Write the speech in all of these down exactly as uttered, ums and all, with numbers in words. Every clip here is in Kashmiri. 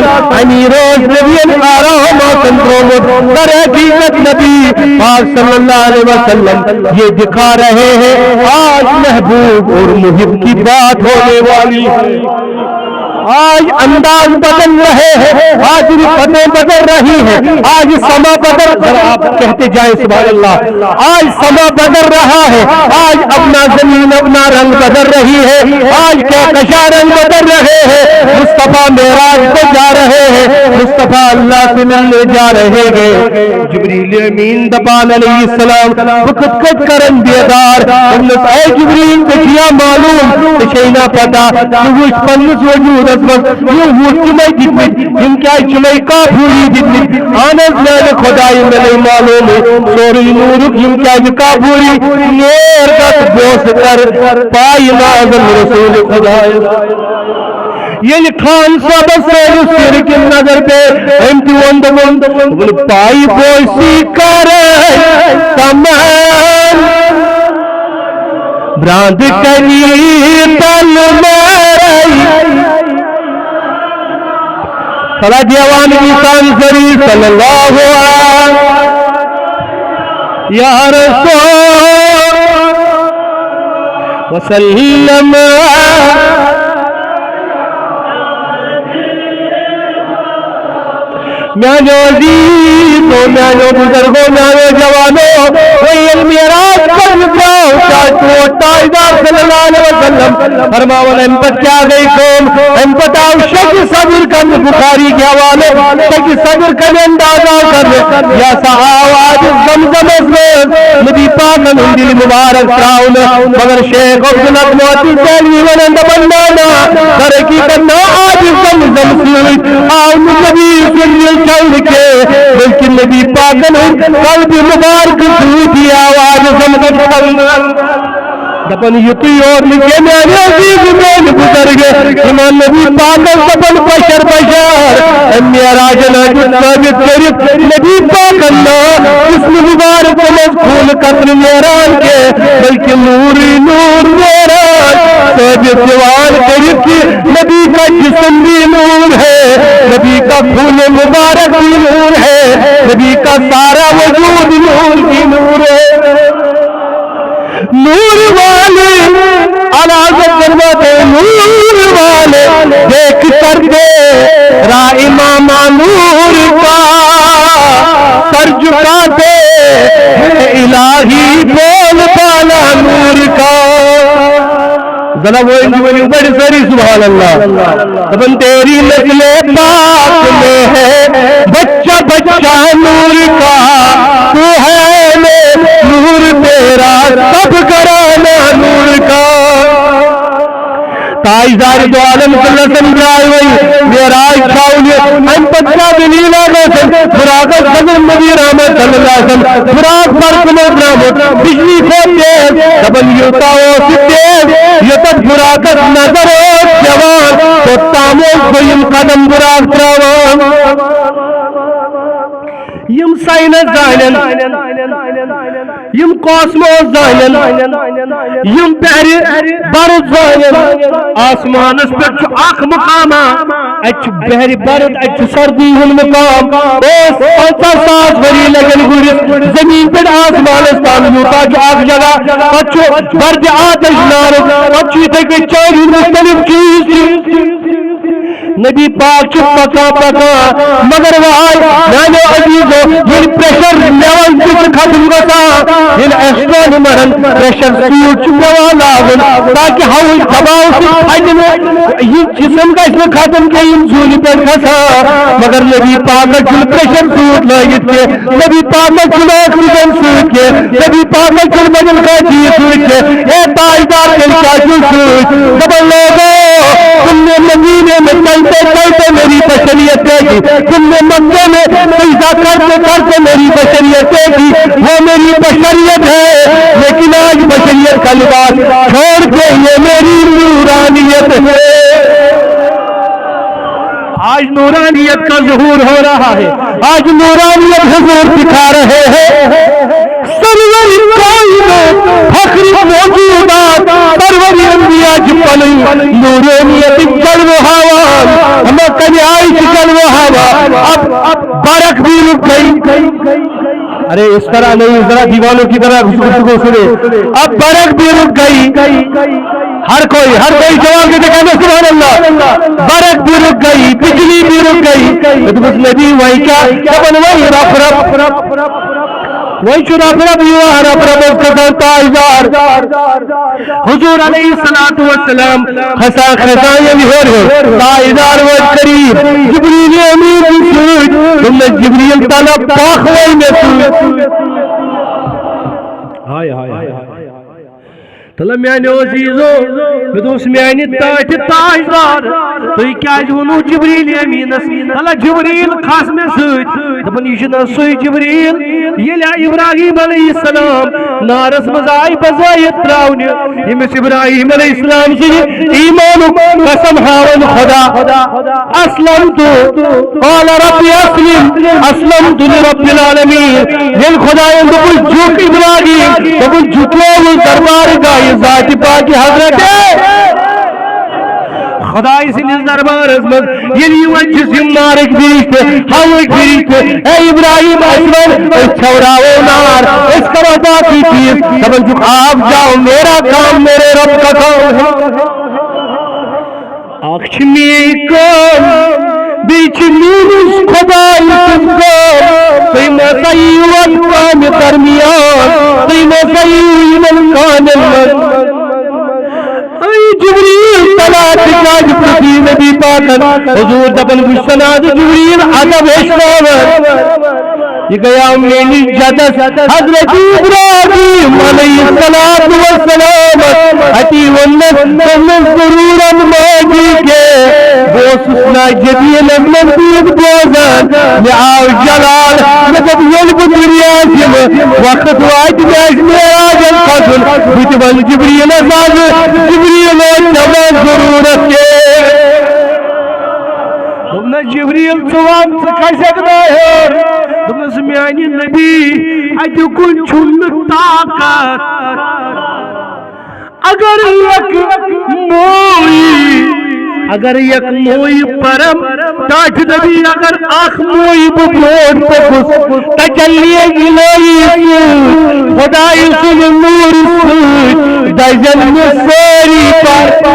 امیر اوس نبیَن آرام آسان ترٛوومُت۔ در حقیقت نبی پاک صلی اللہ علیہ وسلم یہ دکھا رہے ہیں، آج محبوب اور محب کی بات ہونے والی ہے۔ آج انداز بدل رہے ہیں، آج رفتیں بدل رہی ہیں، آج سما بدل، اگر آپ کہتے جائیں سبحان اللہ، آج سما بدل رہا ہے، آج اپنا زمین اپنا رنگ بدل رہی ہے، آج کہکشاں رنگ بدل رہے ہیں۔ مصطفیٰ معراج پہ جا رہے ہیں، مصطفیٰ اللہ سے ملنے جا رہے ہیں۔ جبریل امین دپان علیہ السلام، بہٕ کِتھ کٔنۍ کرن بیدار؟ دوٚپنس، اے جبریل، ژےٚ چھُیا معلوم، ژےٚ چھے نا پتہ، ژٕ وٕچھ پننِس وجوٗدس منٛز، یِم وُٹھ چھِ مےٚ دِتمٕتۍ، یِم کیٛازِ چھِ مےٚ کافوٗری دِتمٕتۍ؟ اہن حظ، میانہِ خۄدایہِ، مےٚ نَے معلومٕے، سورُے نوٗرُک یِم کیٛازِ کافوٗری؟ نیر گژھ، بوسہٕ کر، پایہِ نازن رسول خۄدایس۔ ییٚلہِ خان صٲبس سٲنِس سِرٕ کِنۍ نظر پیٚیہِ، أمۍ تہِ ووٚن، دوٚپُن، دوٚپُن، پایہِ بوسہِ کر تمام، براند کنی تل مارے۔ صلاة دیوان انسان سری صلی اللہ علیہ یا رسول وسلم۔ میانیو عزیزو، میانیو بزرگو، میانیو جوانو، وۄنۍ ییٚلہِ معراج پٔرِتھ درٛاو، کیٛاہ چھُ تاجدار صلی اللہ علیہ وسلم فرماوان، امہِ پتہٕ کیٛاہ گٔے کٲم؟ امہِ پتہٕ آو شکہِ صدر کرنہٕ، بخاری کہِ حوالہٕ شکہِ صدر کرنہٕ اندازہ کرنہٕ، یہِ ہسا آو آبِ زمزمس منٛز نبی پاکن ہُنٛد دِل مبارک ترٛاونہٕ۔ مگر شیخ عبدالحق محدث دہلوی ونان، دپان، نہ، نہ، در حقیقت نہ، آبِ زمزم سۭتۍ آو نہٕ نبی سُنٛد دِل چھلنہٕ کینٛہہ، بلکہ نبی پاکن ہٕنٛدِ قلبِ مبارک سۭتۍ آو آبِ زمزم چھلنہٕ۔ دپان، یُتُے یوت نہٕ کینٛہہ، میانہِ عزیز، میانہِ بزرگ، یِمن نبی پاکس دپان، بشر، بشر، امہِ معراجن ہیٚکہِ ثٲبت کٔرِتھ نبی پاکن نہٕ جسم مبارک منٛز خوٗن قطرٕ نیران کینٛہہ، بلکہ نوٗرٕے نوٗر نیران، ثٲبت دِوان کٔرِتھ کہِ نبی کا جسم بھی نور ہے، نبی کا خون مبارک بھی نور ہے، نبی کا سارا وجود نور ہی نور ہے۔ نور والے، اعلیٰ حضرت فرماتے ہیں، نور والے دیکھ کر تیرا امامہ نور کا، سر جھکاتے ہیں الٰہی بول بالا نور کا۔ ذرا وہ انجوانی بڑی ساری سبحان اللہ۔ دپان، تیری نسل پاک میں ہے بچہ بچہ نور کا، تو ہے نور تیرا سب گھرانہ نور کا۔ تاجدار دو عالم صلی اللہ علیہ وسلم درٛاے وۄنۍ معراج تھاونہِ۔ امہِ پتہٕ کیٛاہ دٔلیٖلہ گژھن؟ براقس کھسن نبی رحمت صلی اللہ علیہ وسلم۔ براق برقہٕ منٛز درٛامُت، بجلی کھۄتہٕ تیز۔ دپان، یوٗتاہ اوس یہِ تیز، یوٚتتھ براقس نظر ٲس پٮ۪وان، توٚتام اوس دوٚیِم قدم براق ترٛاوان۔ یِم ساینس زانن، یِم کاسموس زانن، یِم بحرِ برُت زانن، آسمانس پٮ۪ٹھ چھُ اکھ مقامہ، اتہِ چھُ بحرِ برُت، اتہِ چھُ سردی ہُنٛد مقام۔ اوس پنٛژاہ ساس ؤری لگن گُرِس زمین پٮ۪ٹھ آسمانس تام، یوٗتاہ چھُ اکھ جگہ، پتہٕ چھُ بردِ آتش نارُک، پتہٕ چھُ یِتھے کٔنۍ چٲنۍ ہُنٛد مختلف چیٖز تہِ۔ نبی پاک چھُ پکان پکان، مگر وہاے میانیو عزیزو، ییٚلہِ پریشر لیول تہِ چھُ ختم گژھان، ییٚلہِ ایسٹرانومرن پریشر سوٗٹ چھُ پٮ۪وان لاگُن تاکہِ ہوہٕچ دباو سۭتۍ پھٹہِ نہٕ، یہِ جسم گژھِ نہٕ ختم کینٛہہ، یِم زوٗنہِ پٮ۪ٹھ کھسان، مگر نبی پاکن چھُنہٕ پریشر سوٗٹ لٲگِتھ کینٛہہ۔ نبی پاکس چھُنہٕ آکسیجن سۭتۍ کینٛہہ، نبی پاکس چھُنہٕ بدل کانٛہہ چیٖز سۭتۍ کینٛہہ۔ اے تاجدار، تیٚلہِ کیٛاہ چھُو سۭتۍ؟ دَپان، لوگو، تم نے مدینے میں چلتے چلتے میری بشریت دیکھی، تم نے مکے میں سجدہ کرتے کرتے میری بشریت دیکھی، وہ میری بشریت ہے، لیکن آج بشریت کا لباس چھوڑ کے یہ میری نورانیت ہے۔ آج نورانیت کا ظہور ہو رہا ہے، آج نورانیت حضور دکھا رہے ہیں۔ سرور کائنات فخر موجودات، پرور انبیاء چھِ پنٕنۍ نورانیت جلوٕ ہاوان۔ ہمہ کمہِ آیہِ چھِ جلوٕ ہاوان؟ اب برق بھی رک گئی۔ ارے اس طرح نہیں، ذرا دیوانوں کی طرح گفتگو سنیں۔ اب برق بھی رک گئی۔ ہر کوئی، ہر کوئی جواب دے دے، کہنا سبحان اللہ۔ برق بھی رک گئی، بجلی بھی رک گئی۔ دوٚپمَس نبی وۄنۍ کیٛاہ؟ دَپان وۄنۍ رَف رَف۔ وۄنۍ چھُ رَف رَف یِوان، رَف رَف اوس کھسان تاجدار۔ حضور علیہ الصلوۃ والسلام کھسان کھسان ییٚلہِ ہیوٚر ہیوٚر، تاجدار وٲتۍ قریب، جبریل امین تہِ سۭتۍ۔ دوٚپنَس جبریل تَلہ پَکھ وۄنۍ مےٚ سۭتۍ۔ ہاے ہاے ہاے۔ تَلہ میانیو عزیزو، مےٚ دوٚپُس میانہِ ٹاٹھہِ تاجدار، تُہۍ کیازِ ووٚنوُ جبریل امیٖنس؟ تَلہ جبریل کھس مےٚ سۭتۍ۔ دَپان یہِ چھُنہ سُے جبریل، ییٚلہِ ابراہیم علیہ السلام نارس منٛز آے بظٲہِر تراونہِ، ییٚمِس ابراہیم علیہ السلام سٕنٛدِ ایمانُک قسم ہاوان خدا۔ اسلمت، قال رب اسلم، اسلمت لرب العالمین۔ ییٚلہِ خدایَن دوٚپُن جُک ابراہیم، دوٚپُن جُکیووُس دربار گاہہِ ذاتِ پاکہِ حضرت۔ خدایہِ سٕنٛدِس دربارس منٛز ییٚلہِ یِوان چھِ زِمہٕ نارٕکۍ فرشتہٕ، ہوہٕکۍ فرشتہٕ، اے ابراہیم، اسہِ وَن، أسۍ ژھٮ۪وراوو نار، أسۍ کرو باقٕے چیٖز۔ دَپان چھُکھ، آپ جاؤ، میرا کام میرے رب کا کام ہے۔ اکھ چھِ میٲنۍ کٲم، بیٚیہِ چھِ میٲنِس خۄدایہِ سٕنٛز کٲم۔ تُہۍ مہ سا یِیِو اَتھ کامہِ درمیان، تُہۍ مہ سا یِیِو یِمن کامٮ۪ن منٛز۔ اے جبریل، تَلہ تہِ کیٛازِ پرٛژھی نبی پاکن؟ حضور دَپان، وٕچھ سا نہ، جبریل ادب ہیٚچھناوان۔ یہِ گٔیاو میٲنِس جدس حضرت ابراہیم علیہ الصلوۃ والسلام۔ اتی ووٚننس، دوٚپنس، ضروراً ماجی کے۔ بہٕ اوسُس ناجبیٖنس نزدیٖک بوزان، مےٚ آو جلال۔ مےٚ دوٚپ، ییٚلہِ بہٕ دُنیاہس یِمہٕ، وقت واتہِ مےٚ آسہِ معراجن کھسُن، بہٕ تہِ وَنہٕ جبریلس آزٕ، جبریل اوس دَپان ضروٗرت کیٛاہ؟ دوٚپنس، جبریل، ژٕ وَن، ژٕ کھسکھ نہ ہیوٚر؟ دوٚپنس، میانہِ نبی، اتہِ کُن چھُم نہٕ طاقت۔ اگر یک موئی، اگر یک موئی پرم، ٹاٹھۍ نبی، اگر اکھ موئی بہٕ برونٛٹھ پوٚکُس، تجلی الہی سۭتۍ، خدایہِ سٕنٛدِ نوٗرٕ سۭتۍ دَزن مےٚ سٲری پر۔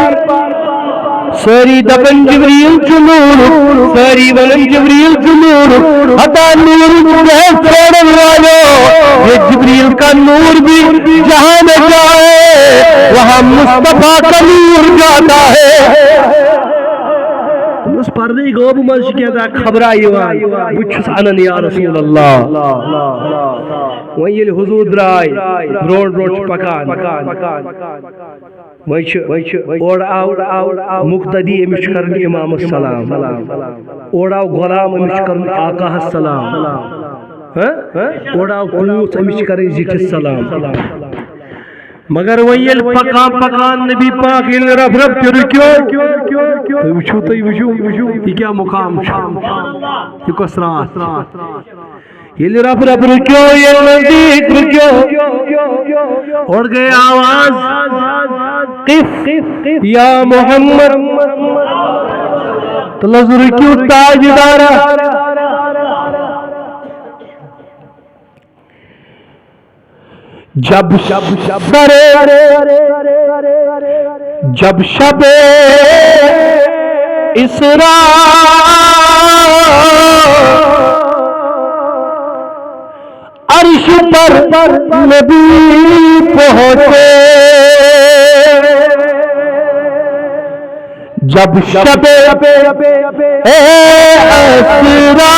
سٲری دپن جبریل چھُ نوٗرُک، سٲری ونان جبریل چھُ نوٗرُک۔ ہتا نوٗرُک بہٕ چھُس ژھانڈن والو، یہ جبریل کا نور بھی جہاں میں جائے، وہاں مصطفیٰ کا نور جاتا ہے۔ دوٚپمَس، پرنٕے غٲبہٕ منٛز چھِ کینٛہہ تام خبرا یِوان، بہٕ تہِ چھُس انان یا رسول اللہ۔ وۄنۍ ییٚلہِ حضور درٛاے، برونٛٹھ برونٛٹھ چھِ پکان۔ وۄنۍ چھُ، وۄنۍ چھُ، اورٕ آو مقتدی، أمِس چھُ کرُن امامس سلام۔ اورٕ آو غلام، أمِس چھُ کرُن آقاہس سلام۔ ہہ؟ اورٕ آو کوٗژ، أمِس چھُ کرٕنۍ زِٹھِس سلام۔ مگر وۄنۍ ییٚلہِ پکان پکان نبی پاک ییٚلہِ رف رف تہِ رُکیو، تُہۍ وٕچھِو، تُہۍ وٕچھِو، یہِ کیٛاہ مقام چھُ، یہِ کۄس راتھ چھِ۔ ییٚلہِ رف رف رُکیو، ییٚلہِ نزدیٖک رُکیو، اورٕ گٔے آواز، قف یا محمد۔ تہٕ لٔج رُکِو تاجدارا۔ جب سر، جب شب اسرا عرش پر نبی پہنچے، جب شب اسرا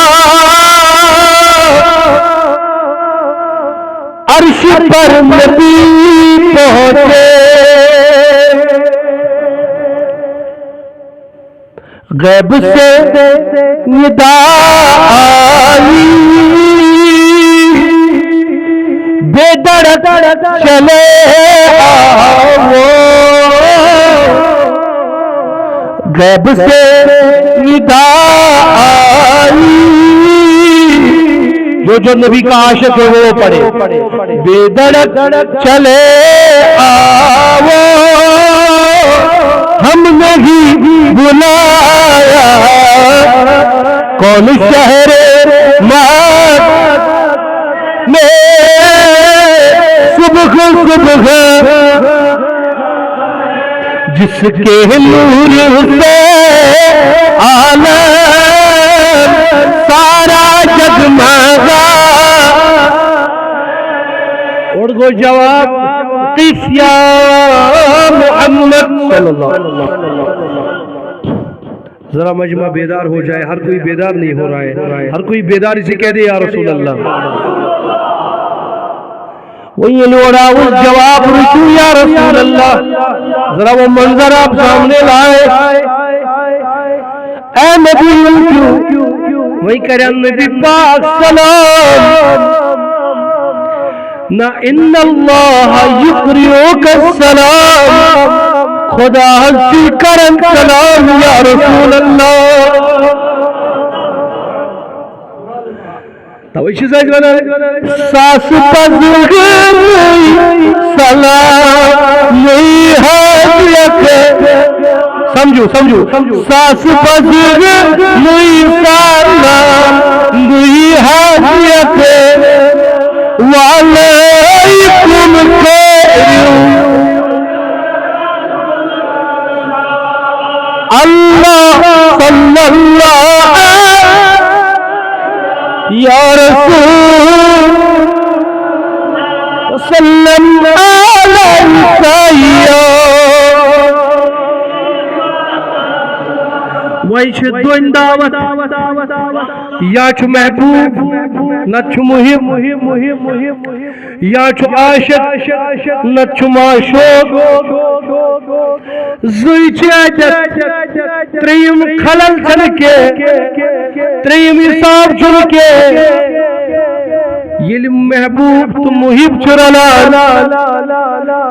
عرش پر نبی پہنچے، غیب سے ندا آئی، بے دڑک چلے آؤ۔ غیب سے ندا آئی، جو جو نبی کا عاشق ہے، وہ پڑھے۔ بے دھڑک چلے آؤ، ہم نہیں بلایا، کون شہر مات میں صبح صبح، جس کے نور سے عالم سارا جگمگا۔ اور گو جواب، قف یا محمد صلی اللہ علیہ وسلم۔ ذرا مجمع بیدار ہو جائے، ہر کوئی بیدار نہیں ہو رہا ہے، ہر کوئی بیداری سے کہہ دے یا رسول اللہ۔ وۄنۍ ییٚلہِ اورٕ آوُس جواب، رُکِو یا رسول اللہ، ذرا وہ منظر آپ سامنے لائے۔ اے نبی، رُکِو۔ وۄنۍ کرن نبی پاک سلام۔ نہ، ان اللہ یقرئک السلام، خدا حظ چھُے کران سلام یا رسول اللہ۔ توے چھِ أسۍ وَنان، ساس پزگن سلام نئی حاجت۔ سمجھو، سمجھو، سمجھو۔ ساس پزگن سلام نئی حاجت۔ وعلیکم کریو۔ اللہ صلی اللہ یا رسول وسلم علی سیدنا۔ وۄنۍ چھِ دۄن دعوت، یا چھُ محبوب، نتہٕ چھُ محب۔ یا چھُ عاشق، نتہٕ چھُ معشوق۔ زٕے چھِ اَتٮ۪تھ۔ ترٛیٚیِم خلل چھَنہٕ کینٛہہ، ترٛیٚیِم حساب چھُنہٕ کینٛہہ۔ ییٚلہِ محبوب تہٕ محب چھُ رلان،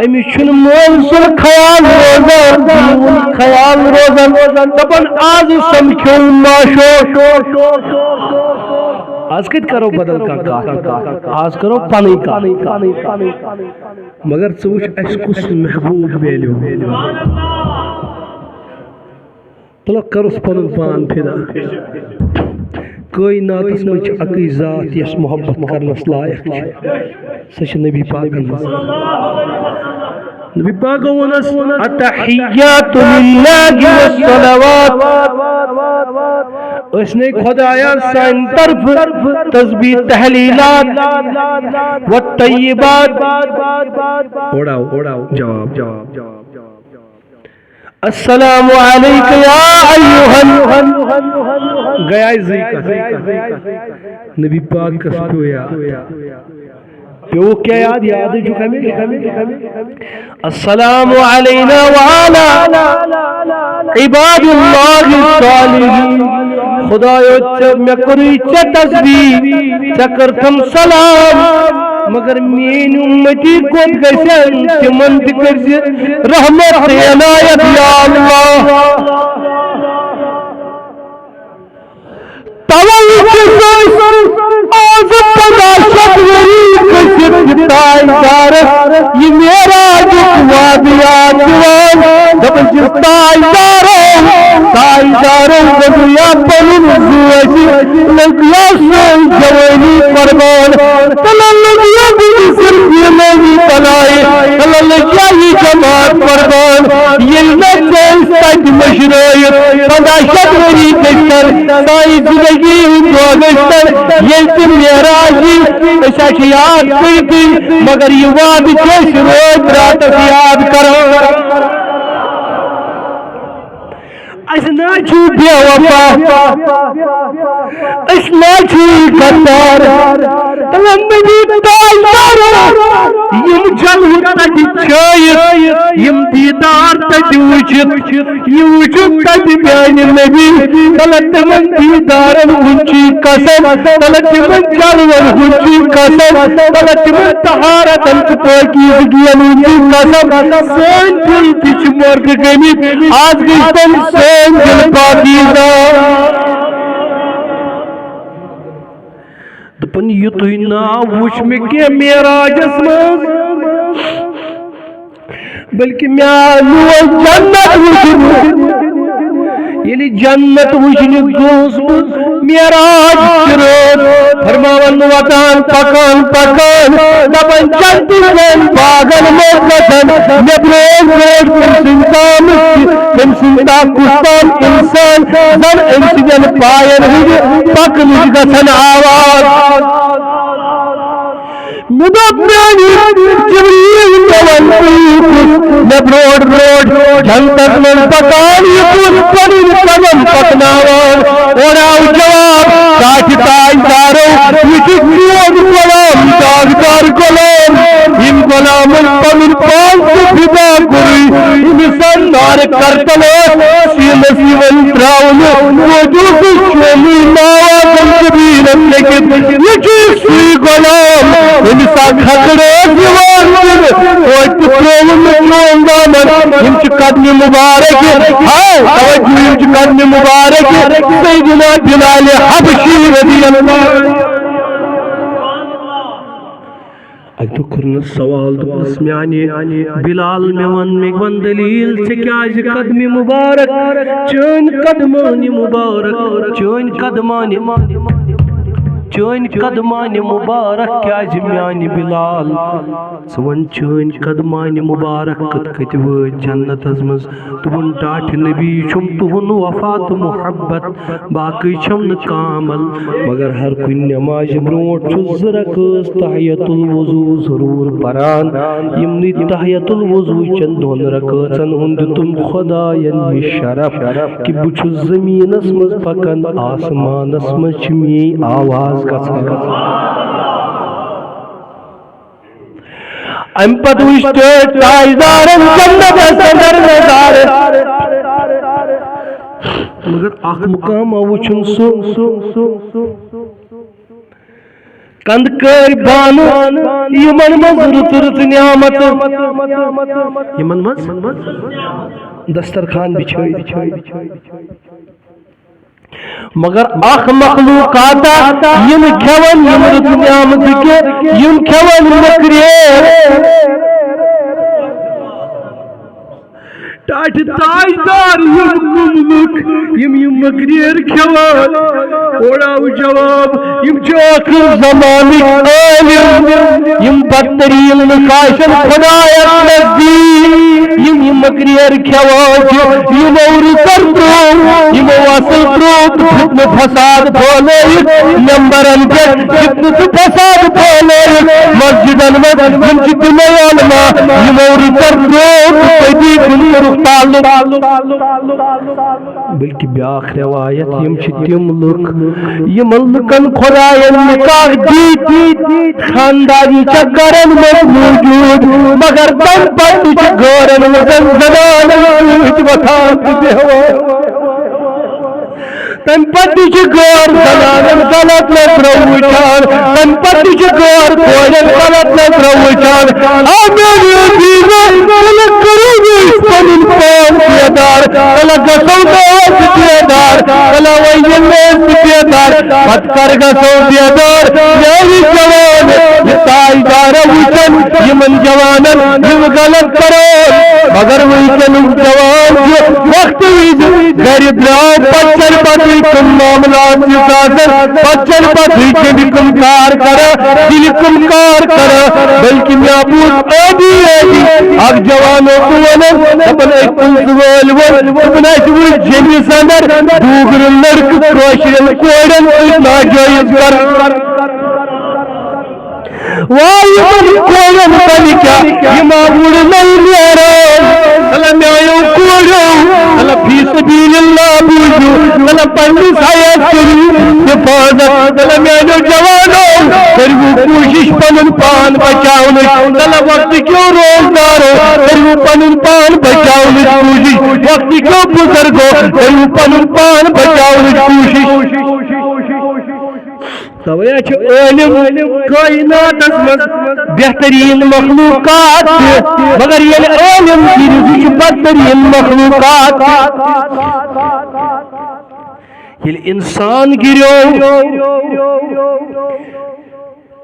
أمِس چھُنہٕ مٲلۍ سُنٛد خیال روزان، دیٖنُک خیال روزان۔ دَپان، آز سمکھیوٚو معشوق۔ آز کتہِ کرو بدل کانٛہہ کتھ؟ آز کرو پنٕنۍ کتھ۔ مگر ژٕ وٕچھ، اسہِ کُس محبوب میلیو۔ تلہ کرُس پنُن پان فدا۔ کٲیناتس منٛز چھِ اکٕے ذات یۄس محبت کرنس لایق چھِ۔ سۄ چھِ نبی پاکن ہٕنٛز۔ نبی پاکو ووٚنُس، التحیات للہ والصلوات۔ أسۍ نے خدایا سانہِ طرفہٕ تسبیح تحلیلات والطیبات۔ اوڑاو، اوڑاو، جواب، جواب، جواب۔ السلام علیک یا ایھا ال-، گٔیے زٕے کتھ۔ نبی پاکس پیوٚو یاد۔ پیوٚو کیٛاہ یاد؟ یادٕے چھُکھ ہمیشہِ۔ السلام علینا وعلی عباد اللہ الصالحین۔ خدایو، ژےٚ، مےٚ کوٚرُے ژےٚ تسبیح، ژےٚ کٔرتھم سلام، مگر میٲنۍ اُمتی کوٚت گژھن؟ تِمن تہِ کٔرزِ رحمت تہٕ عنایت یا اللہ۔ توے چھُس أسۍ آز پنٛداہ شیٚتھ ؤری گٔژھِتھ یہِ تاجدارس، یہِ معراجُک وعدٕ یاد دِوان۔ دَپان چھِس، تاجدارو، تاجدارو، وَنُیا پنُن زُو اَسہِ، لٔگیا سٲنۍ جوٲنی قربان۔ تلہ لٔگیا بہٕ مصر بیٖنٲنی بنایہِ، تلہ لٔگیا یہِ جماعت قربان۔ ییٚلہِ نہٕ ژےٚ أسۍ تَتہِ مٔشرٲیِتھ پنٛداہ شیٚتھ ؤری گٔژھتن، سانہِ زندگی ہٕنٛدۍ دۄہ گٔژھتن، ییٚلہِ تہِ معراج یی، أسۍ ہا چھِ یاد کٔرِتھٕے، مگر یہِ وعدٕ چھِ أسۍ رٲتۍ راتس یاد کران۔ أسۍ نہ چھِ بے وفا، أسۍ نہ چھِ غدار۔ تہٕ نبی تاجدارو، یِم جلوٕ تَتہِ چھٲیِتھ، یِم دیٖدار تَتہِ وٕچھِتھ، یہِ وٕچھُن تَتہِ میانہِ نبی، تلہ تِمن دیٖدارن ہُنٛد چھُ قسم، تلہ تِمن جلون ہُنٛد چھُ قسم، تلہ تِمن طہارتن تہٕ پٲکیٖزگین ہُنٛد چھُ قسم۔ سٲنۍ دِل تہِ چھِ مۄردٕ گٔمٕتۍ، آز گٔژھۍ تِم سٲنۍ دِل پاکیٖزہ۔ دوٚپُن، یُتُے ناو وُچھ مےٚ کینٛہہ معراجس منٛز، بلکہِ مےٚ آو نور جنت وُچھنہٕ۔ ییٚلہِ جنت وُچھنہِ گوس بہٕ معراج چہِ رٲژ، فرماوان وتان پکان پکان، دپان جنتہٕ کٮ۪ن باغن منٛز گژھن مےٚ برونٛٹھ برونٛٹھ تٔمۍ سٕنٛدۍ تامٕتۍ تہِ، تٔمۍ سٕنٛدۍ تام کُس تام انسان زن أمۍ سٕنٛدٮ۪ن پاین ہٕنٛدِ پکنٕچ گژھن آواز۔ مےٚ دوٚپ، میٛانہِ جبریٖل، مےٚ وَن، بہٕ یہِ کُس؟ مےٚ برونٛٹھ برونٛٹھ جنتس منٛز پکان یہِ کُس؟ پنٕنۍ قدم پکناوان۔ اورٕ آو جواب، ٹاٹھہِ تاجدارو، یہِ چھُ چون غلام، داغدار غلام۔ یِم غلامن پنُن پان تہِ فدا کوٚرُے، أمِس آو نارٕ کرتل ٲس سیٖنس یِوان تراونہٕ۔ وجوٗدس چھُ اَمی ناو آسان جبریٖلس لیٚکھِتھ۔ یہِ چھُ سُے غلام، ییٚمِس اکھ ہکھٕڑ ٲس یِوان دِنہٕ، توتہِ تہِ ترٛووُن نہٕ چون دامن۔ یِم چھِ قدمِ مُبارک، ہاو، توجہ، یِم چھِ قدمِ مُبارک سیدنا بلال حبشی رضی اللہ عنہ۔ اَکہِ دۄہ کوٚرنَس سوال، دوٚپنَس، "میٛانہِ بلال، مےٚ وَن، مےٚ وَن دٔلیٖل، ژےٚ کیٛازِ قدمِ مُبارک، چٲنۍ قدمانِ مُبارک، چٲنۍ قدمانِ، چٲنۍ قدمانِ مُبارک کیٛازِ میٛانہِ بلال؟ ژٕ وَن، چٲنۍ قدمانِ مُبارک کِتھ کٔنۍ وٲتۍ جنتَس منٛز؟" دوٚپُن، "ٹاٹھہِ نبی، یہِ چھُم تُہُنٛد وفا تہٕ محبت، باقٕے چھَم نہٕ کانٛہہ عمل، مگر ہر کُنہِ نٮ۪مازِ برونٛٹھ چھُس زٕ رکٲژ تحیت الوضو ضروٗر پران۔ یِمنٕے تحیت الوضو چٮ۪ن دۄن رکٲژن ہُنٛد دیُتُم خۄداین یہِ شرف کہِ بہٕ چھُس زٔمیٖنس منٛز پکان، آسمانس منٛز چھِ میٛٲنۍ آواز گژھان۔" امہِ پتہٕ وٕچھ تاجدارن جنتس اندر نظارٕ، مگر اکھ مقام آو وٕچھُن سُہ، کندٕ کٲرۍ بانہٕ، یِمن منٛز رٕژٕ رٕژٕ نعمتہٕ، یِمن منٛز دسترخوان بِچھٲوِتھ۔ مگر اکھ مخلوقاتا، یِم کھٮ۪وان یِم رٕژٕ نعمتہٕ کہِ، یِم کھٮ۪وان مٔکریر۔ ٹاٹھۍ تاجدار یِم کٕم لُکھ، یِم یِم مٔکریر کھٮ۪وان۔ اورٕ آو جواب، یِم چھِ ٲخر زمانٕکۍ عٲلِم، یِم بدتریٖن لُکھ آسن خۄدایس نزدیٖک۔ یِم یِم مٔکریر کھٮ۪وان چھِ، یِمو رٕژر ترٛوو، یِمو اصل ترٛوو تہٕ فتنہٕ فساد پھٲلٲیِتھ ممبرن پٮ۪ٹھ فتنہٕ تہٕ فساد پھٲلٲیِتھ مسجدن منٛز۔ یِم چھِ تِمے علما، یِمو رٕژر ترٛوو تہٕ پٔتی کُن کوٚرُکھ تعلق۔ بلکہ بیاکھ روایت، یِم چھِ تِم لُکھ، یِمن لُکن خۄداین نکاح دِتۍ، خانداری چھےٚ گرن منٛز موجود، مگر تمہِ پتہٕ تہِ چھِ غٲرن منٛز زنانن سۭتۍ وۄتھان تہٕ بیٚہوان۔ تمہِ پتہٕ تہِ چھِ غٲر زنانن غلط نظرو وٕچھان، تمہِ پتہٕ تہِ چھِ غٲر کورٮ۪ن غلط نظرو وٕچھان۔ آ میٛانہِ عزیزو، تیٚلہِ کٔرِو أسۍ پنُن پان بیدار، تیٚلہِ گژھو نہٕ أسۍ بیدار، تیٚلہِ وۄنۍ ییٚلہِ نہٕ أسۍ بیدار، پتہٕ کر گژھو بیدار؟ میٛانہِ جوان، یہِ تاجدارا وٕچھن یِمن جوانن، یِم غلط کران، مگر وٕنکیٚنُک جوان چھُ وقتہٕ وِزِ گرِ درٛاو، پتہٕ چلہِ پتہٕ کم معاملات چھِ آسان، پتہٕ چلہِ پتہٕ کم کار کران، دِلہِ کم کار کران، بلکہ مےٚ بوٗز ٲدی ٲدی اکھ جوان اوس ونان، دپان، أکۍ پٕنٛژٕ وٲلۍ ووٚن، دوٚپُن، اَسہِ وٕچھ جیٚمِس اندر ڈوٗگرٕ لڑکہٕ کٲشرٮ۪ن کورٮ۪ن سۭتۍ ناجٲیز کران۔ واے یِمن کورٮ۪ن زن کیٛاہ، یِم آ وُڑنَے نیران۔ تلہ میانیو کوریو، تلہ فی سبیل اللہ بوٗزِو، تلہ پننِس حیات کٔرِو حفاظت۔ تلہ میانیو جوانو، کٔرِو کوٗشِش پنُن پان بچاونٕچ۔ تلہ وقتہٕ کیو روزدارو، کٔرِو پنُن پان بچاونٕچ کوٗشِش۔ وقتہٕ کیو بُزرگو، کٔرِو پنُن پان بچاونٕچ کوٗشِش۔ توے چھِ عٲلم کائناتس منٛز بہتریٖن مخلوقات تہِ، مگر ییٚلہِ عٲلم گِرِ، سُہ چھُ بدتریٖن مخلوقات تہِ۔ ییٚلہِ انسان گِریو،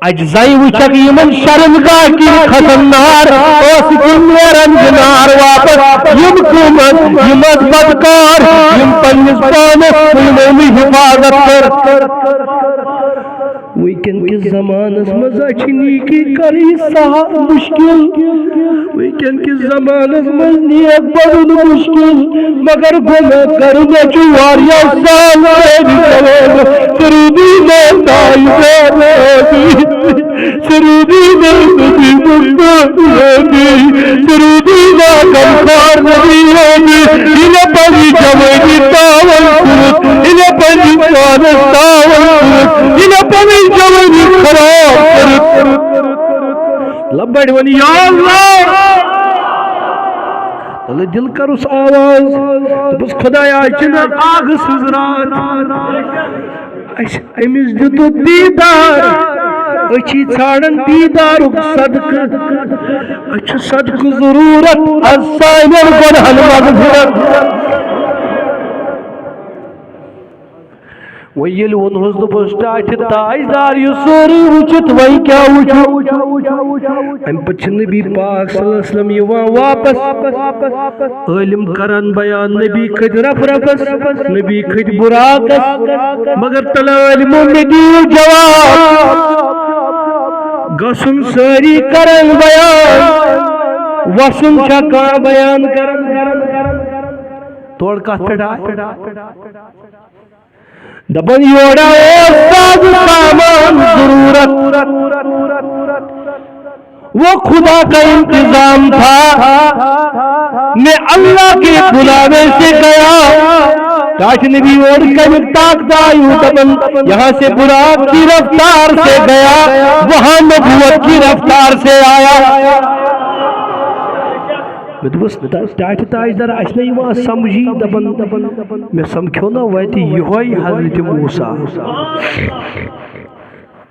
اجزاے وٕچھکھ یِمن شرمگاہ کِنۍ کھسن نار، ٲسہٕ کِنۍ نیرن زِ نار واپس۔ یِم قۭمت، یِم ٲسۍ بدکار، یِم پننِس پانس کُنہِ مٔمی حفاظت کٔر۔ وٕنکیٚن کِس زمانس منٛز چھِ نیکی کرٕنۍ سہل مُشکِل۔ وٕنکیٚن کِس زمانس منٛز نیک بنُن مُشکِل، مگر گۄناہ کرُن چھُ واریاہ سہل۔ نبی صٲب، سرودی میں تاج نبی، سرودی میں نبی مختار نبی، سرودی میں غمخوار نبی نبی۔ ییٚلہِ پننہِ جوانی تاون کوٚرُتھ، ییٚلہِ پننہِ پانس تاون کوٚرُتھ، ییٚلہِ پننہِ جوانی خراب کٔرٕتھ۔ لبڑ ونی یا اللہ۔ تلہٕ دِل کَرُس آواز، دوٚپُس، "خۄدایا، أسۍ چھِنہٕ آگہٕ سٕنٛز راتھ۔ اَسہِ أمِس دِتُتھ دیٖدار، أسۍ چھِ ژھانٛڈان دیٖدارُک صدقہٕ۔ اَسہِ چھُ صدقہٕ ضروٗرت، از سانٮ۪ن گۄنہَن مغفرت۔" وۄنۍ ییٚلہِ ووٚنہوس، دوٚپُس، "ٹاٹھہِ تاجدار، یہِ سورُے وٕچھِتھ وۄنۍ کیٛاہ وٕچھو؟" اَمہِ پتہٕ چھِ نبی پاک صلی اللہ علیہ وسلم یِوان واپس۔ عٲلِم کران بیان، نبی کھٔتۍ رف رفس، نبی کھٔتۍ براقس۔ مگر تلہٕ عٲلِمو، مےٚ دِیِو جواب۔ گژھُن سٲری کران بیان، وسُن چھا کانٛہہ بیان کران؟ تورٕ کتھ پٮ۪ٹھ آے؟ دپان یورا اوس ساز سامان ضرورت، وہ خدا کا انتظام تھا، میں اللہ کے بلاوے سے گیا۔ ٹاٹھہِ نبی اور کمی تاک دایو دپان، یہاں سے براق کی رفتار سے گیا، وہاں نبوت کی رفتار سے آیا۔ مےٚ دوٚپُس، "ٹاٹھہِ تاجدار، اَسہِ نہ یِوان سمجھی۔" دَپان، "مےٚ سمکھیو نہ وَتہِ یِہوٚے حضرت موسیٰ۔"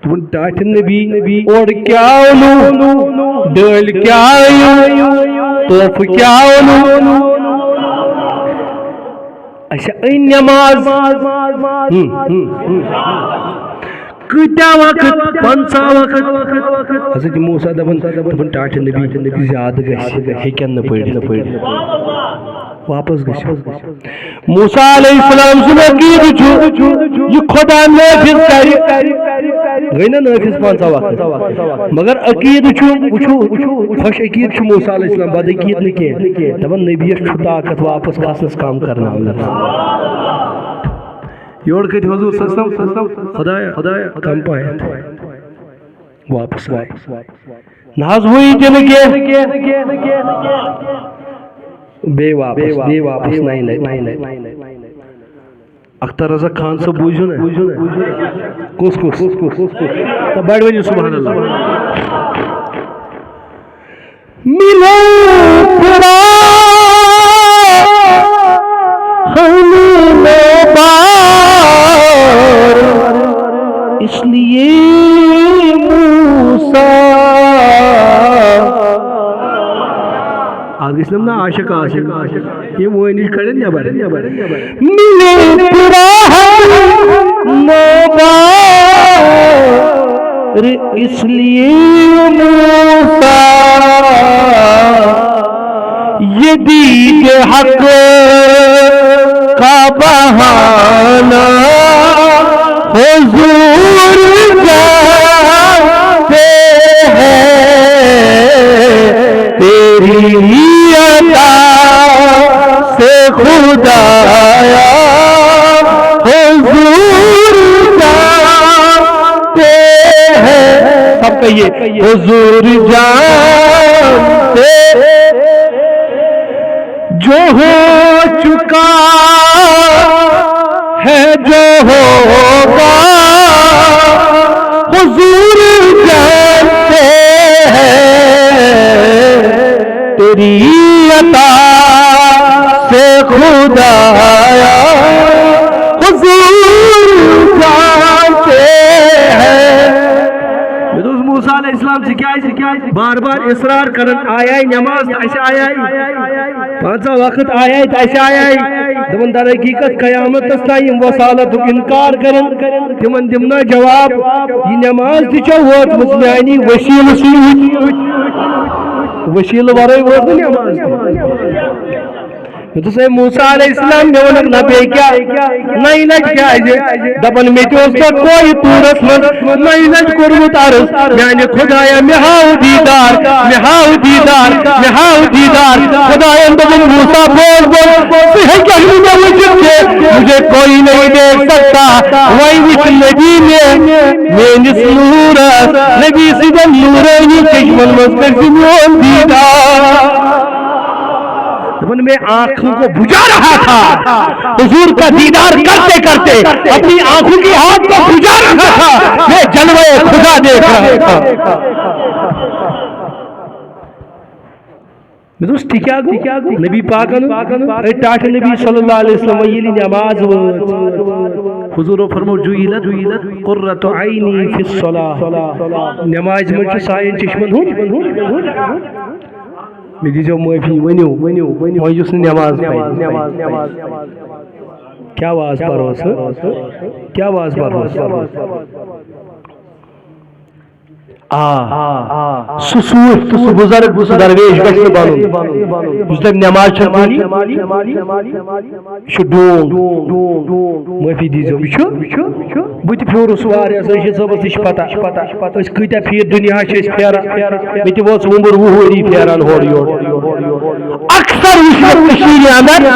دوٚپُن، "ٹاٹھہِ نبی، اورٕ کیٛاہ اوٚنوُ؟ ڈٲلۍ کیٛاہ أنِو؟ تحفہٕ کیٛاہ اوٚنوُ؟" اچھا، أنۍ نٮ۪ماز۔ ہم، ہم، ہم۔ کۭتیٛاہ وقت؟ پنٛژاہ وقت۔ حضرت موسیٰ دپان، دپان، "ٹاٹھہِ نبی، زیادٕ گژھِ، ہیٚکن نہٕ پٔرِتھ۔" واپس گژھِ۔ موسیٰ علیہ السلام سُنٛد عقیدٕ چھُ، یہِ خۄدا نٲفِذ کرِ۔ گٔے نا نٲفِذ پنٛژاہ وقت؟ مگر عقیدٕ چھُ، وٕچھِو، خۄش عقیدٕ چھُ موسیٰ علیہ السلام، بد عقیدٕ نہٕ کینٛہہ۔ دپان، نبیَس چھُ طاقت واپس کھسنس، کم کرناونس۔ یورٕ کھٔتۍ حضور صلی اللہ علیہ وسلم، خدایا، خدایا، کم پہن۔ واپس آے۔ نہ حظ، وٕے تہِ نہٕ کینٛہہ۔ بیٚیہِ واپس، بیٚیہِ واپس، نَیہِ لَٹہِ۔ اختر رضا خان صٲب، بوٗزِو نا۔ کُس، کُس؟ تہٕ بڑٕ ؤنِو سبحان اللہ۔ مِلے پھرا ہم نو بار، اس لیے موسیٰ۔ آز گژھِ نہٕ عاشق آسٕنۍ۔ یِم وٲنِج کڑن نٮ۪بر۔ مِلے پھرا ہم نو بار، اس لیے موسیٰ یہ دید حق کا بہانہ حضور جانتے ہیں، تیری عطا سے خدایا حضور جانتے ہیں۔ سب کہیے، حضور جانتے جو ہو چکا ہے، جو ہوگا، حضور جانتے ہیں، تیری عطا سے خدایا، حضور جانتے ہیں۔ مےٚ دوٚپُس، موسیٰ علیہ السلام تِکیٛازِ بار بار اصرار کران، آیے نماز تہٕ اسہِ آیے، پانٛژاہ وقت آیے تہٕ اسہِ آیے۔ دپان، در حقیقت قیامتس تام یِم وسالتُک انکار کرن، تِمن دِمہٕ نا جواب۔ یہِ نماز تہِ چھےٚ وٲژمٕژ میٛانی وسیلہٕ سۭتۍ، وسیلہٕ ورٲے وٲژ نہٕ نماز تہِ۔ مےٚ دوٚپُس، "اے موسیٰ علیہ السلام، مےٚ ووٚنُکھ نہ بیٚیہِ کیٛاہ، نَیہِ لَٹہِ کیٛازِ؟" دَپان، "مےٚ تہِ اوس ژےٚ کوہہِ طوٗرَس منٛز نَیہِ لَٹہِ کوٚرمُت عرض، میٛانہِ خۄدایا، مےٚ ہاو دیٖدار، مےٚ ہاو دیٖدار، مےٚ ہاو دیٖدار۔" خۄدایَن دوٚپُن، "موسیٰ، بوز، بوز، ژٕ ہیٚکَکھ نہٕ مےٚ وٕچھِتھ کینٛہہ، مجھے کوئی نہیں دیکھ سکتا۔" وۄنۍ وٕچھ نبی مےٚ، میٛٲنِس نوٗرَس، نبی سٕنٛدٮ۪ن نوٗرٲنی چشمَن منٛز کٔرۍ زِ میون دیٖدار۔ دپان، میں آنکھوں کو بجھا رہا تھا، حضور کا دیدار کرتے کرتے اپنی آنکھوں کی آگ کو بجھا رہا تھا، میں جلوہ خدا دیکھ رہا تھا۔ مےٚ دوٚپُس، "تہِ کیٛاہ گوٚو؟" نبی پاکن، اے ٹاٹھہِ نبی صلی اللہ علیہ وسلم، ییٚلہِ نماز وٲژ، حضورو فرمو، "جعلت قرۃ عینی فی الصلاۃ"، نمازِ منٛز چھُ سانٮ۪ن چشمن ہُنٛد۔ مےٚ دیٖزیو معٲفی، ؤنِو، ؤنِو، ؤنِو، وۄنۍ یُس نہٕ نٮ۪ماز پَرِ۔ کیٛاہ واز پَرہوس، ہہ؟ کیٛاہ واز پَرہوس؟ آ، سُہ صوٗفۍ تہٕ سُہ بُزرگ، سُہ درویش گژھِ نہٕ بَنُن، یُس دَپہِ نٮ۪ماز چھَنہٕ پَرنی۔ یہِ چھُ ڈوٗن۔ معٲفی دیٖزیو۔ یہِ چھُ، یہِ چھُ۔ بہٕ تہِ پھیورُس واریاہَس، رشیٖد صٲبَس تہِ چھِ پَتہ۔ أسۍ کۭتیٛاہ پھیٖرۍ دُنیا چھِ أسۍ پھیران۔ مےٚ تہِ ووت عُمر وُہ ؤری پھیران ہورٕ یورٕ۔ اکثر وٕچھ مےٚ کٔشیٖرِ اندر،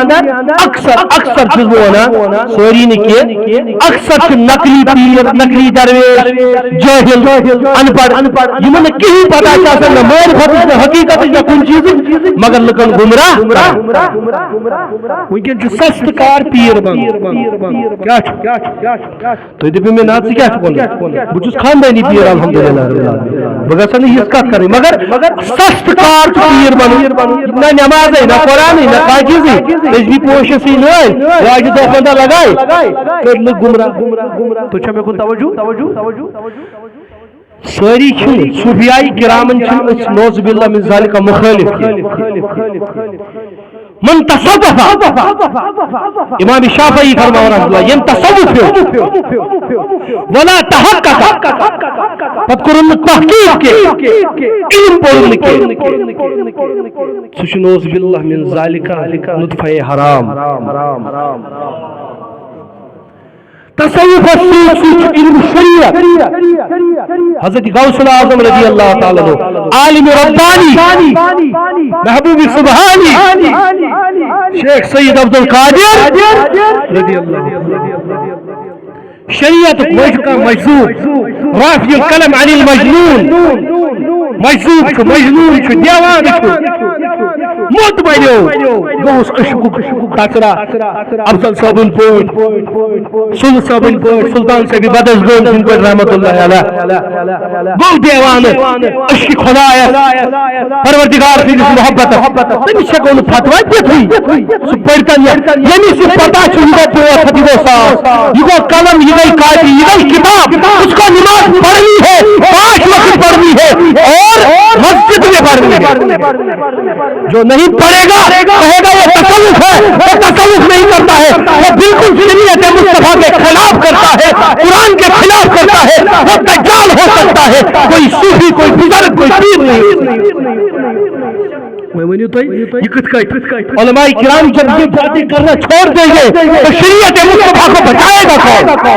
اکثر، اکثر چھُس بہٕ وَنان، سٲری نہٕ کینٛہہ، اکثر چھِ نقلی پیٖر، نقلی درویش، جٲہِل، اَن پَڑھ، یِمَن نہٕ کِہیٖنۍ پَتہ چھِ آسان، نہ معرفتٕچ، نہ حقیٖقتٕچ، نہ کُنہِ چیٖزٕچ، مگر لُکَن گُمراہ۔ وٕنکٮ۪ن چھُ سستہٕ کار پیٖر بنُن۔ کیٛاہ چھُ؟ تُہۍ دٔپِو مےٚ، "نہ، ژٕ کیٛاہ چھُکھ وَنان؟ بہٕ چھُس خاندٲنی پیٖر، الحمدللہ رب العالمین۔ بہٕ گژھٕ نہٕ یِژھ کَتھ کَرٕنۍ۔" مگر سستہٕ کار چھُ پیٖر بنُن۔ نہ نٮ۪مازے، نہ قرآنٕے، نہ تحجیٖزٕے، تسبیح پوشس یی نٲلۍ، واجہِ دَہ پنٛداہ لگاے، کٔرۍ لُکھ گمراہ۔ تُہۍ چھا مےٚ کُن توجہ؟ سٲری چھِنہٕ، صوفیاء کرامن چھِنہٕ أسۍ نعوذ باللہ من ذالک مخالف۔ من تصوف، امام شافعی فرماوان رحمۃ اللہ، ییٚمۍ تصوف ہیوٚت، ولا تحقق، پتہٕ کوٚرُن نہٕ تحقیق کینٛہہ، علم پوٚرُن نہٕ کینٛہہ، سُہ چھُ نعوذ باللہ من ذالک نطفہ حرام۔ تصوفس سۭتۍ سۭتۍ چھُ علم شریعت۔ حضرت غوث الاعظم رضی اللہ تعالیٰ عنہ، عالم ربانی، محبوب سبحانی، شیخ سید عبد القادر رضی اللہ عنہ۔ شریعت مجھ کا مجذوب، رافع القلم عن المجنون۔ مجذوب چھُ، مجنون چھُ، دیوانہٕ چھُ۔ موت بنیو، گوٚوُس عشقُک تترا۔ افضل صٲبٕنۍ پٲٹھۍ، سُل صٲبٕنۍ پٲٹھۍ، سلطان صٲبِ بدس گٲمۍ سٕنٛدۍ پٲٹھۍ رحمت اللہ علیہ۔ گوٚو دیوانہٕ عشقِ خدایس، پروردگار سٕنٛدِس محبتس۔ تٔمِس ہٮ۪کو نہٕ فتوا دِتھٕے۔ سُہ پٔرۍتن یا، ییٚمِس یہِ پتہ چھُ، یہِ گوٚو پوتھ، یہِ گوٚو ساس، یہِ گوٚو قلم، یہِ گٔے کاپی، یہِ گٔے کتاب۔ اس کو نماز پڑھنی ہے، پانچ وقت پڑھنی ہے اور مسجد میں پڑھنی ہے۔ جو نہیں پڑھے گا، کہے گا وہ تصوف ہے، وہ تصوف نہیں کرتا ہے، وہ بالکل شریعت مصطفیٰ کے خلاف کرتا ہے، قرآن کے خلاف کرتا ہے، وہ دجال ہو سکتا ہے، کوئی صوفی، کوئی بزرگ، کوئی پیر نہیں ہو سکتا۔ وۄنۍ ؤنِو تُہۍ، یہِ کِتھ کٔنۍ؟ علماء کرام جب یہ باتیں کرنا چھوڑ دیں گے تو شریعت مصطفیٰ کو بچائے گا کون؟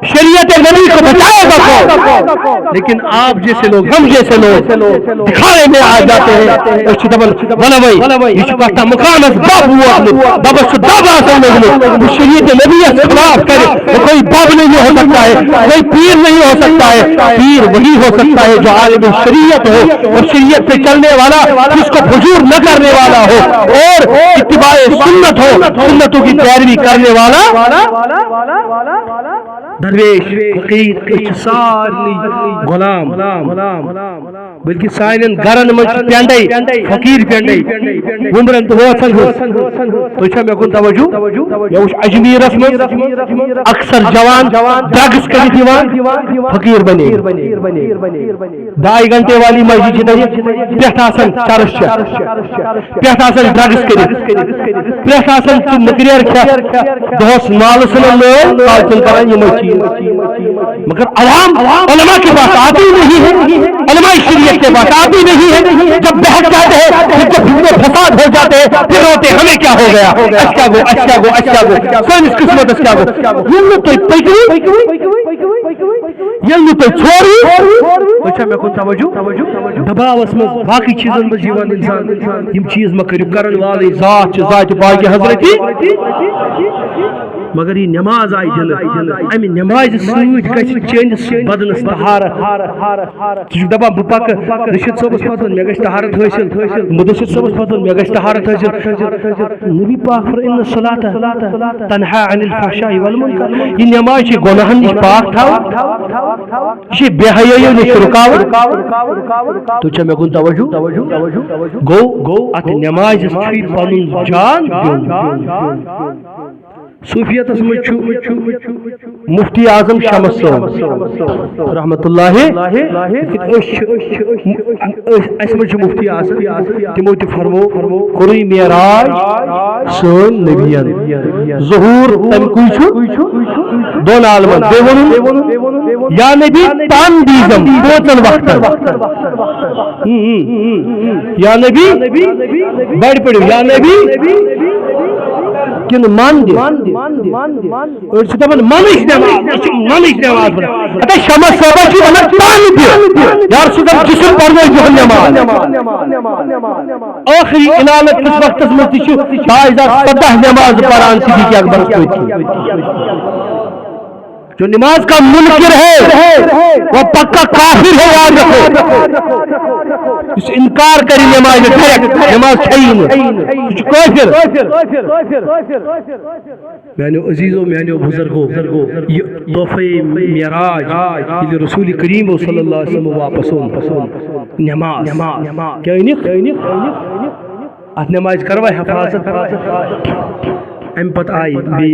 شریعت نبی کو بچائے گا کون؟ لیکن آپ جیسے لوگ، ہم جیسے لوگ دکھاوے میں آ جاتے ہیں۔ أسۍ چھِ دَپان، وَلہٕ وَے، یہِ چھُ کَتھ تام مُقامَس دَب ووتمُت، دَبَس چھُ دَب آسان لوٚگمُت۔ یُس شریعت نبیَس خلاف کَرِ، وہ کوئی باب نہیں ہو سکتا ہے، کوئی پیر نہیں ہو سکتا ہے۔ پیر وہی ہو سکتا ہے جو عالم شریعت ہو اور شریعت پہ چلنے والا، جس کو فجور نہ کرنے والا ہو اور اتباع سنت ہو، سنتوں کی پیروی کرنے والا۔ درویش، فقیر، أسۍ چھِ سارنٕے غلام۔ بلکہ سانٮ۪ن گرن منٛز چھِ پینڈے، فقیٖر پینڈے، وُمبرن تہٕ وٲژن ہٕنٛز۔ تُہۍ چھا مےٚ کُن توجہ؟ مےٚ وُچھ اجمیرس منٛز اکثر جوان ڈرگس کٔرِتھ یِوان، فقیٖر بنے۔ ڈاے گھنٹے والی مسجد چھِ تتہِ، پٮ۪ٹھ آسان چرس چٮ۪تھ، پٮ۪ٹھ آسان ڈرگس کٔرِتھ، پٮ۪ٹھ آسان تِم مٔکریر کھٮ۪تھ، دۄہس مالہٕ سٕنان لٲل، کالچن کران یِمے چیٖز۔ مگر عوام علماء کے پاس آتی نہیں ہے، علماء شریعت کے پاس آتی نہیں ہے۔ جب بہک جاتے ہیں، پھر جب فتنے فساد ہو جاتے ہیں، پھر روتے، ہمیں کیا ہو گیا، اَسہِ کیٛاہ گوٚو، اَسہِ کیٛاہ گوٚو، اَسہِ کیٛاہ گوٚو، سٲنِس قسمتس کیٛاہ گوٚو؟ ییٚلہِ نہٕ تُہۍ پٔکِو، ییٚلہِ نہٕ تُہۍ ژھورِو، تُہۍ چھا مےٚ کُن توجہ؟ دباوس منٛز باقٕے چیٖزن منٛز یِوان انسان، یِم چیٖز مہ کٔرِو، کرن والٕنۍ ذات چھِ ذاتِ پاکِ حضرتی۔ مگر یہِ نماز آیہِ دِنہٕ، امہِ نمازِ سۭتۍ گژھِ چٲنِس بدنس طہارت۔ ژٕ چھُکھ دپان بہٕ پکہٕ رشید صٲبس پتہٕ، مےٚ گژھِ طہارت حٲصِل، مدثر صٲبس پتہٕ، مےٚ گژھِ طہارت حٲصِل۔ نبی پاک فرموو، ان الصلاۃ تنہا عن الفحشاء والمنکر۔ یہِ نماز چھِ گۄناہن نِش پاک تھاوان، یہِ چھِ بے حیٲیی نِش رُکاوان۔ تُہۍ چھا مےٚ کُن توجہ؟ گوٚو، گوٚو اتھ نمازِ چھُے پنُن جان دیُن۔ صوفیتس منٛز چھُ مفتی اعظم شمس صٲب رحمت اللہ، أسۍ چھِ، أسۍ، اَسہِ منٛز چھُ مفتی آسان، تِمو تہِ فرمو، کوٚرُے معراج سٲنۍ نبیَن۔ ظہور تَمہِ کُے چھُ دۄن عالمن۔ بیٚیہِ ووٚنُن، یا نبی، تن دیٖزٮ۪م پانٛژن وقتن۔ یا نبی، بڑِ پٲٹھۍ، یا نبی، کِنہٕ من دِ؟ أڑۍ چھِ دَپان، منٕچ نٮ۪ماز، أسۍ چھِ منٕچ نٮ۪ماز پَران۔ ہَتا شمس صٲبَس چھِ وَنان، تَن دِ۔ یارٕ، سُہ دَپہِ، جسم پَرنٲوِو یِہُنٛد نٮ۪ماز۔ ٲخری عنانت کِس وقتَس منٛز تہِ چھِ تاجدار سَداہ نٮ۪ماز پَران صدیق اکبرَس پٔتۍ کِنۍ۔ جو نماز کا منکر ہے، وہ پکا کافر ہے، یاد رکھو۔ یُس انکار کرِ نماز، ڈائریکٹ نماز چھیی نہٕ، سُہ چھُ کٲفِر۔ میانیو عزیزو، میانیو بزرگو، یہِ تحفے معراج ییٚلہِ رسول کریم صلی اللہ علیہ وسلم واپس اوٚن، نماز کیٛاہ أنِکھ؟ اتھ نمازِ کروا حفاظت؟ امہِ پتہٕ آیہِ بیٚیہِ